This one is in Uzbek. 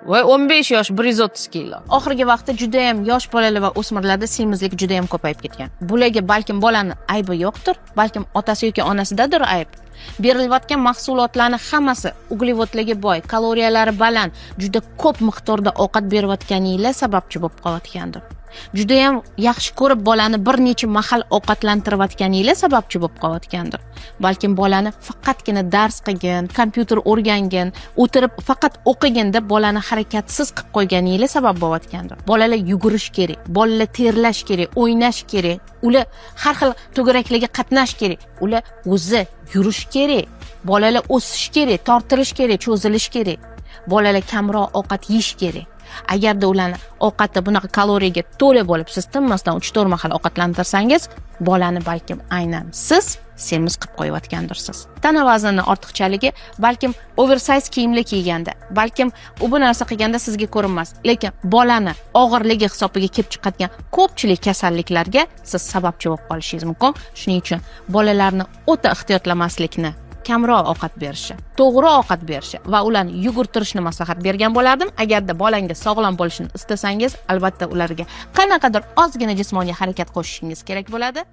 Voy, 15 yosh, 130 kilo. Oxirgi vaqtda judayam yosh bolalar va o'smirlarda semizlik judayam ko'payib ketgan. Bularga balkim bolani aybi yo'qdir, balkim otasi yoki onasidadir ayb. Berilayotgan mahsulotlarni hammasi uglevodlarga boy, kaloriyalari baland, juda ko'p miqdorda ovqat berayotganinglar sababchi bo'lib qolayotgandir. Judayam yaxshi ko'rib bolani bir necha mahal ovqatlantirayotganinglar sababchi bo'lib qolayotgandir. Balkim bolani faqatgina dars qilgin, kompyuter o'rgangin, o'tirib faqat o'qigin deb bolani harakatsiz qilib qo'yganinglar sabab bo'layotgandir. Bolalar yugurish kerak, bolalar terlash kerak, o'ynash kerak, ular har xil to'garaklarga qatnash kerak, ular o'zi yurish kerak, bolalar o'sish kerak, tortilish kerak, cho'zilish kerak. Bolalar kamroq ovqat yeyish kerak. Agarda ularni ovqati bunaqa kaloriyaga to'la bo'lib, siz tinmasdan 3-4 mahal ovqatlantirsangiz, bolani balkim aynan siz semiz qilib qo'yayotgandirsiz. Tana vaznini ortiqchaligi balkim oversize kiyimlar kiyganda, balkim u bu narsa qilganda sizga ko'rinmas, lekin bolani og'irligi hisobiga kelib chiqadigan ko'pchilik kasalliklarga siz sababchi bo'lib qolishingiz mumkin. Shuning uchun bolalarni o'ta ehtiyotlamaslikni, kamroq ovqat berishi, to'g'ri ovqat berishi va ularni yugurtirishni maslahat bergan bo'lardim. Agarda bolangiz sog'lom bo'lishini istasangiz, albatta ularga qanaqadir ozgina jismoniy harakat qo'shishingiz kerak bo'ladi.